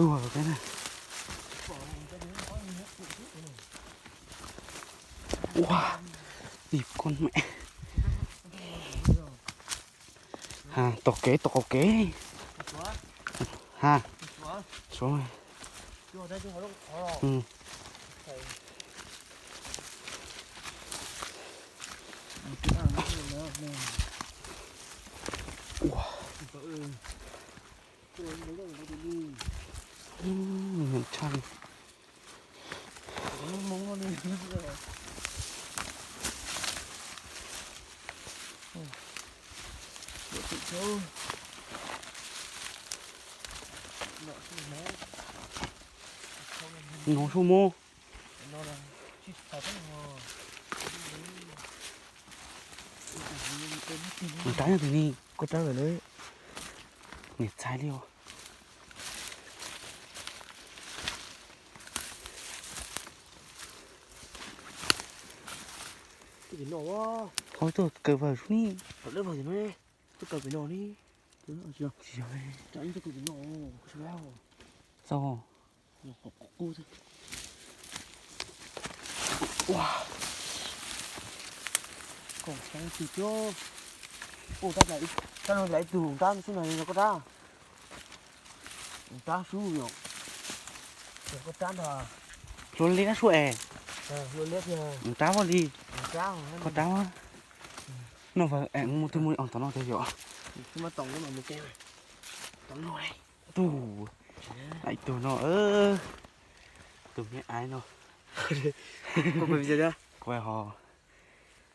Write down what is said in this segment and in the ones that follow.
Tuag peb na. Ua, ib con mẹ. Ha, tom kev, tom qaum kev. Ha, suav. Ua, nyob tshaj. No su mus. Nws rab nyob twg ni? Koj rab lawm ne. Niam txhais li os. Qhov tuaj kaw vawg sub ni. Tuaj kaw pem no ni. Tsis yog. Txhob. Ua, koj tab ib tug, tab no ib tug nrab xwb no yog koj rab. Nrab sub yom. Yog koj rab ntag. Hlua liab sub es. Hlua liab tiag. Nrab vaj li. Koj rab. No mus twg mus tom no tiag yom. Tug, ib tug no, tus me aiv no. Kuv ho,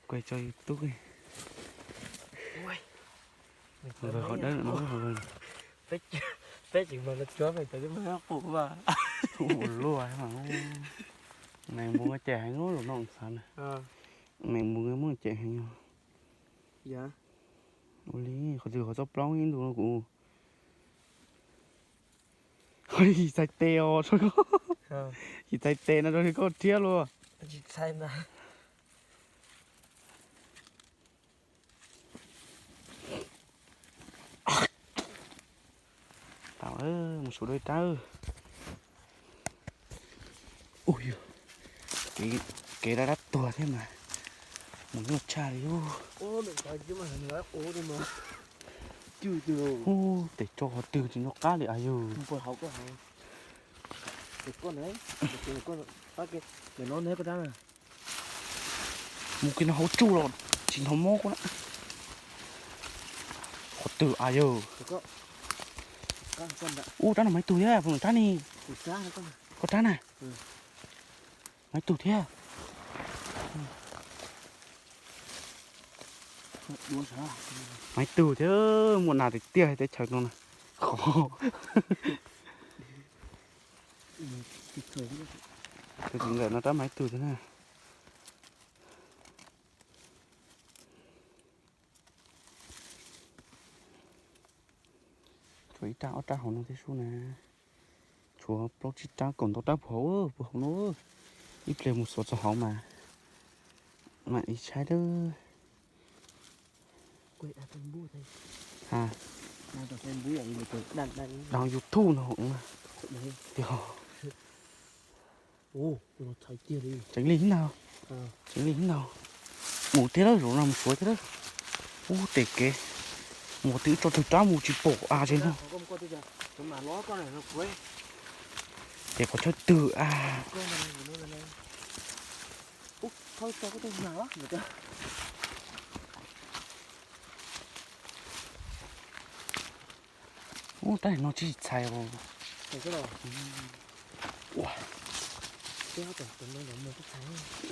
kuv tso YouTube. Nkawd qhov dawb no. Peb tseem mas los cuab pem tawm twb muaj qus mas. Ua luaj mas. Neeg mus cem heev lub lus no xav na. Neeg mus muaj cem heev. Ua li, qhov twg qhov txoj plaub ib ntus no kuv yim txhais tes os, yim txhais tes no rau koj thiab luaj. Tau, mus suav dua ib rab. Ua, kev dab dab tuag thiab mas mus nyuaj tshaj li. Ub, tes tso qhov twg tsis nco qab li as yug. Mus kiag no hauv tsuj los tsis hnov mob kuv na. Qhov twg as yog? Ub, rab no mas ib tug thiab, rab ni. Koj rab na. Mas ib tug thiab. Mas ib tug thiab, muaj nas tiag tiag teb chaws no na. Tus txiv ntxawm no rab mas ib tug thiab na. Tshuav ib rab ob rab hauv no thiab sub na. Tshuav plaub tsib rab kaum ntau rab puag hauv, puag hauv no. Ib pliag mus xuas txog hauv mas mam li saib dawb. Dag YouTube no. Tseem li ib ntaug, tseem li ib ntaug. Mus thiab lawm, zaum no mus suav thiab lawm. Ub, tes kev mus twb tso twg rab mus tsis pom as li no. Ces qhov chaw twg as. Ub, tab no tsis txhais os. Ua,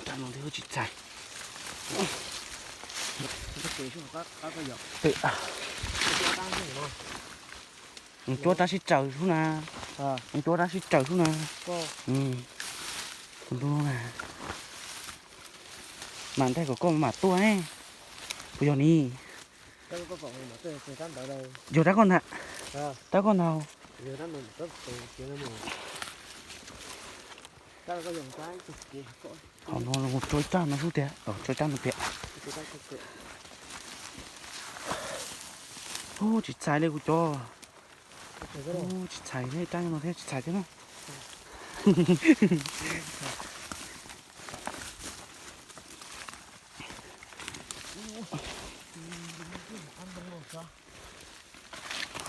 tab no thiab tsis txhais. Cuab rab sib tsaws sub na. Cuab rab sib tsaws sub na. Tus ntu no na. Mas ntag kom koj mam tuaj ne. Puas yog ni? Yog rab koj ntag. Rab koj ntag. Hauv no mus cuab ib rab no sub tiag, cuab ib rab no tiag. Ub, tsis txhais li kuv cov. Ub, tsis txhais thiab, rab no thiab tsis txhais thiab na.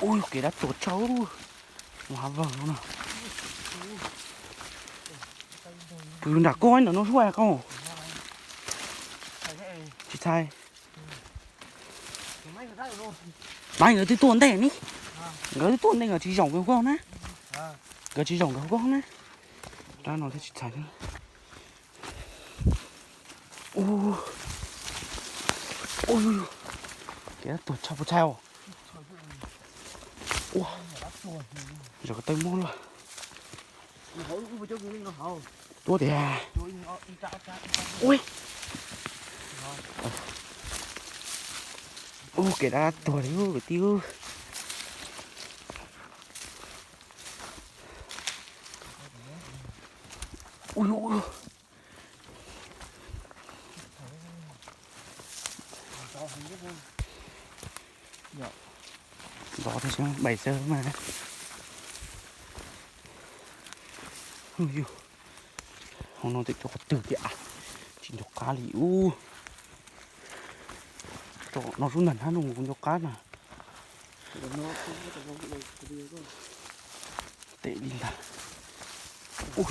Ub, kev dab tuag tshaj, mus hav vag no na. Kuv yus nram koj ntawm no sub koj. Tsis txhais. Mas nkawd twb tuaj ntej ne. Nkawd twb tuaj ntej, nkawd tsis zaum nkawd hauv koj na. Nkawd tsis zaum nkawd hauv koj na. Rab no thiab tsis txhais thiab. Ub, ub, kev dab tuag tshaj puas txhais os. Ua, zov ko taw mob lawm. Tuab tiag. Ui. Ub, kev dab tuag li kwv tij. Ui, ui. Zov thiab, npaim xwb mas. Yus, hauv no tes cov qhov twg tiag, tsis nco qab li ub. Tsom no sub ntag na, no kuv nco qab na. Tes li ntag. Ub,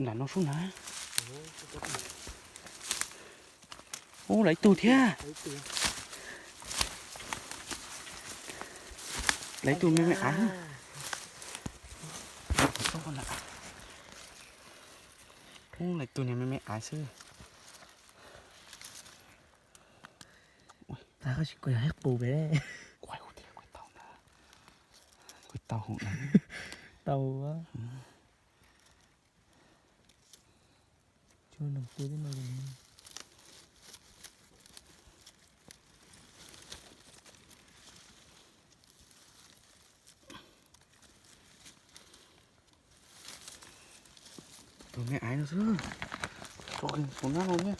nram no sub ntag. Ub, lawv ib tug thiab. Lawv ib tug me me aiv. Ub, lawv ib tug niag me me aiv xwb. Tag koj tsis kuj yog ib qus pem. Kuj tau na. Kuj tau hauv na. Tau. Tsuag nees pua tib no. Tus me aiv no xwb. Tus nab no ne.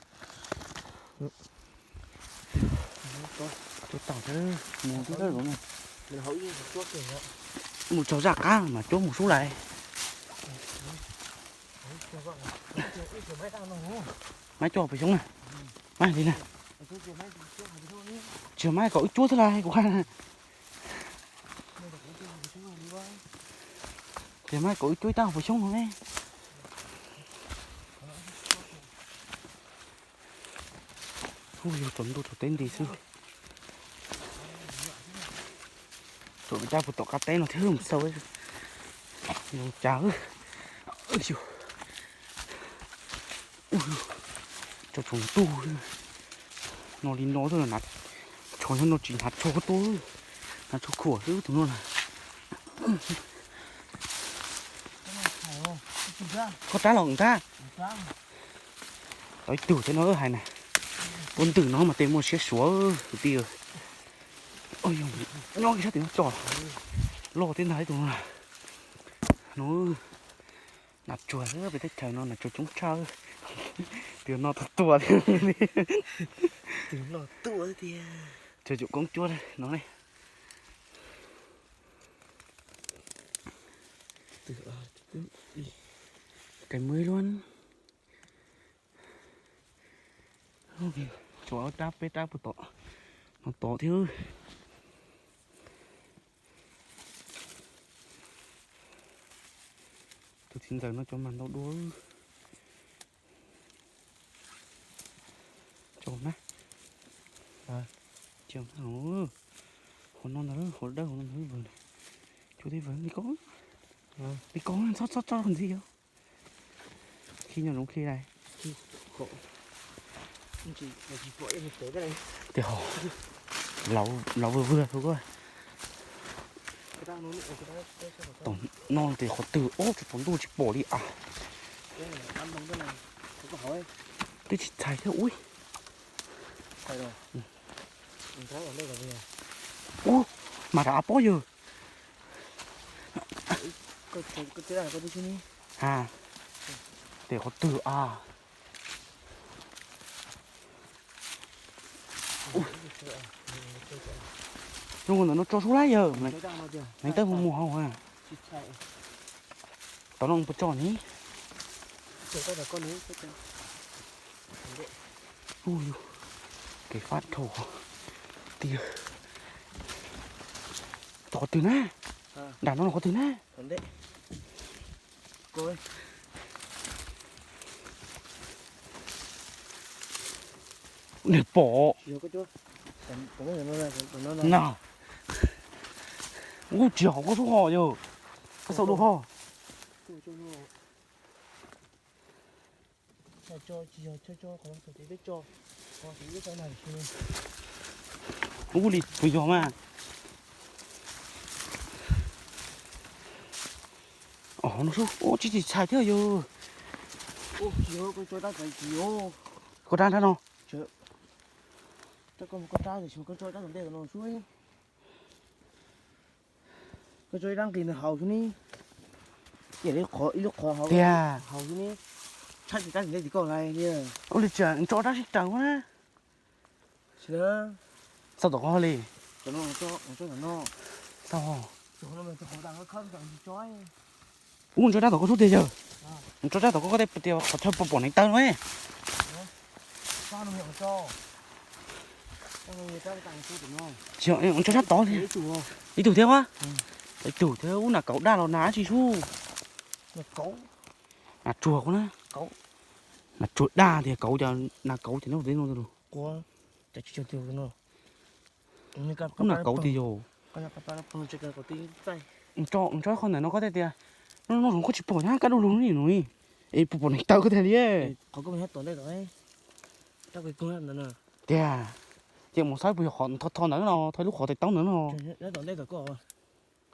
Tuaj tau thiab, mus tib lawm ne. Mus txog zaj qab mas cuab mus sub lais. Maiv cuab puas xyoob na? Maiv li na. Tsis maiv kom wb cuab xwb lais kuv hais. Tsis maiv kom wb cuab ib rab puas xyoob no ne. Ub, yog tsaus ntuj tsaus teb nti xwb. Tsuas pem rab puag tom qab teb no thiab mus xauj zoo cas. Tsaus tsaus ntuj no li no xwb, tsho nyob no tsis hnav tsho tuaj, hnav tsho khuam xwb tus no na. Koj rab los nrab. Tau ib tug thiab no hais na. Ua ntws no mas tej muaj siab suav kwv tij. Nyob sab tim no tso. Loj thiab ntag ib tug no. No, nas tsuag xwb, peb teb chaws no nas tsuag coob tshaj. Tus no tuaj tuaj thiab. Tus no tuaj thiab. Tsuag cum koob cuab no ne. Kais muaj ib lub. Tshuav rab peb rab puag tom no tom thiab. Tus txiv ntxawm no cov mas ntau dua. Cov na, cov na, hauv no ntag, hauv dawb hauv no ntag, vawg, cov tib vawg li koob, li koob txhob txhob txhob ntxiv yog. Khi nyob zoov khi lais. Tias hauv, laus vwg vwg tau koj. Tom no tias qhov twg, ob tug tom ntuj tsis pom li as. Twb tsis txhais thiab ub. Ub, mas rov av pob yawg. Ha, tes qhov twg a? Zoo ntawm no tso sub lab yawg. Neev tawb mus mus hauv a. Tom no puas tso ni? Ub, kev fab dhau tiag. Qhov twg na? Nram no qhov twg na? Nws pom. Na, ub, tsis yog qhov koj sub ho yog, koj xav dua ho. Ub li puas yog mas. Ub, tsis txhais thiab yog. Koj rab nrab no. Koj tso ib rab nqis ntawd haus xwb ne. Tiag. Haus xwb ne. Tshab tsis tab sis neb tsis koj lais li. Ua li cas tso rab sib raws na. Xav tom qhov li. Xav. Ub, tso rab tom koj sub tiag yawg. Tso rab tom koj, koj tej tias qhov chaw pom pom neev taw no. Tso rab tod li. Ib tug thiab a. Ib tug thiab, ub, nas kauv daj los nas tsis sub. Nas tsuag kuv na. Nas tsuag daj tiag kauv, cas nas kauv tiag no. Ub, nas kauv tiag yog. Tso qhov ntawm no koj tej tias, no no zoo koj tsis pom nyab kaj dua lug no. Es puas pom neev taw koj tiag li. Tiag. Ces mus saib puas yog qhov tho tho ntawd no, tho lub qhov tais taub ntawd no.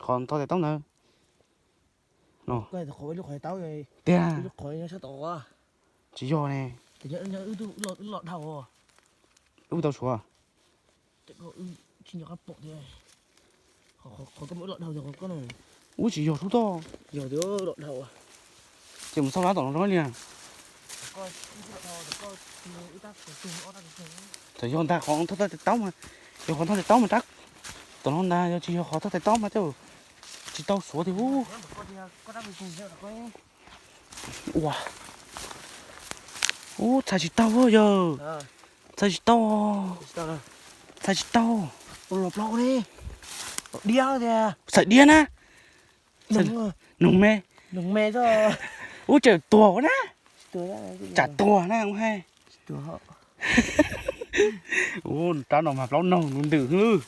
Qhov tho tais taub ntawd. Tiag. Tsis yog ne. Wb tau suav. Ub, tsis yog sub toj. Ces mus xauj lab tom no zoo li. Txawm yog ntag qhov thoj tais taub mas, yog qhov thoj tais taub mas rab tom no ntag, yog tsis yog qhov thoj tais taub mas tej tsis tau suav tiag ub. Ua, ub, txhais tsis tau yawg. Txhais tsis tau. Txhais tsis tau. Txhais diab na. Noog me. Ub, tseem tuag ua na. Tsam tuag na ua hais. Ub, rab no mas plaub noog ntws ntws.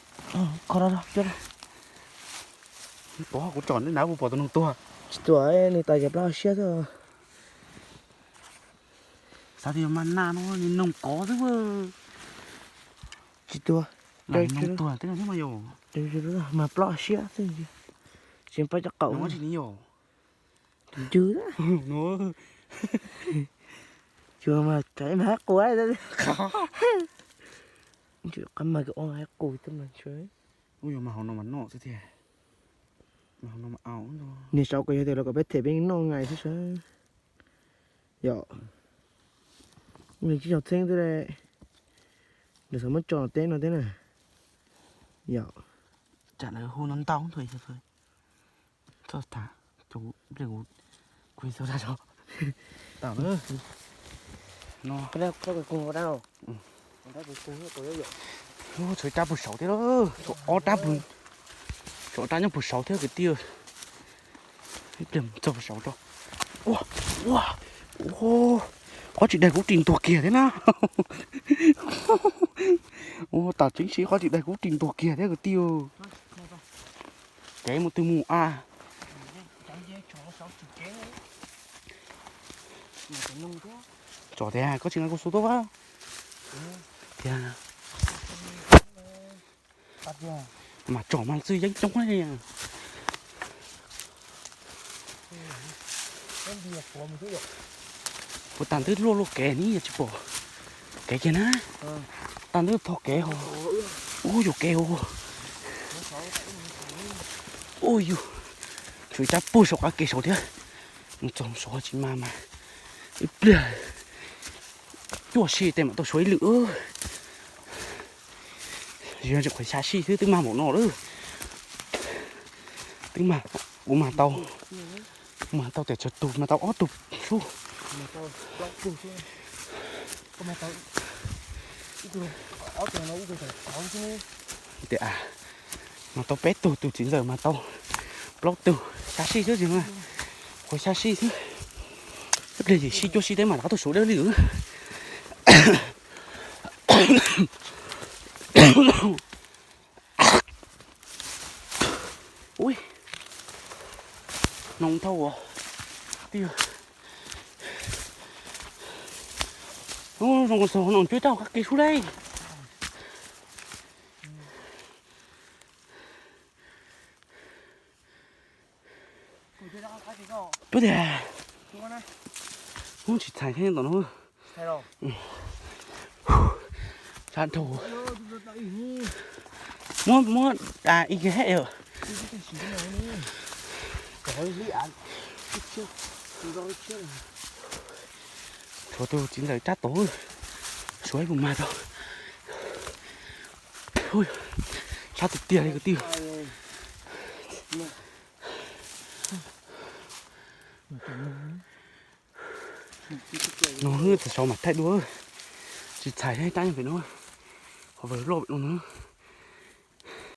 Pov kuv tsom neb nav puas pom tus noog tuag. Tsis tuag, nws tais cov plaub hau siab xwb. Xav tias mas nas no nws noog kov xwb. Tsis tuag. Noog tuag tej no thiab mas yog. Mas plaub hau siab xwb. Tsis pab cov qaum no tsis ni yog. Tus ncw. Cuag mas tsam ib mas haib qus. Qab mas ua haib qus tej mas. Ub, yog mas hauv no mas noj xwb tiag. Mas hauv no mas au. Niag saud kuj yog tias los kom peb them peb noj nqaij xwb sas. Yom. Nws tsis yog txheeb xwb le. Nws xav muab tso teb no thiab na. Yom. Tsam lawv hu no ntau nthuav. Txhob tham, kuv kuv txhob tham tso. Tam no, tshuav rab pug saud thiab, tshuav ob rab pug, tshuav ob rab nyob pug saud thiab kwv tij. Ib pliag txog pug saud tso. Ua, ua, ua, qhov tsis daig kuv ris ntuag kiag thiab na. Ua, tam tseeb sib qhov tsis daig kuv ris ntuag kiag thiab kwv tij. Kev mus twg mus a? Tso tiag, koj tsis nqa kuv xub tuaj a? Tiag. Mas tsom mas txwj yeeb coob li. Puas tag ntwb luaj luaj kev ni yog tsis pom kev kiag na. Tag ntwb tho kev ho. Ub, yuam kev hu. Ub, yus tshuav ib rab puag saum qab kev saud thiab. Mus txog saud tsis mas mas ib pliag cuaj sij tej mam tau suav ib lwm. Tis yog tsis qhuav xya sij xwb twb mag npaum no lawm. Twb mag, kuv mag tau, kuv mag tau tiam tsawg tug, mag tau ob tug xwb. Tias, mag tau peb tug, tus txiv ntxawm mag tau plaub tug, xya sij xwb tsis, qhuav xya sij xwb. Ib pliag yim sij cuaj sij teb mam rov qab tuaj suav dawb li. Ui, noo thauj as. Twb yog zoo xaus no cuab rau qab kev sub deb. Cuab tiag. Ub, tsis txhais thiab ntawm no. Sab dhau. Muab, muab ib ke hab yom. Tshuav tus txiv ntxawm rab tod, suav ib puas mag tau. Sab tiag tiag li kwv tij. No txawm sau mam thaij dua, tsis txhais thiab, tab pem no, qhov loj pem no na.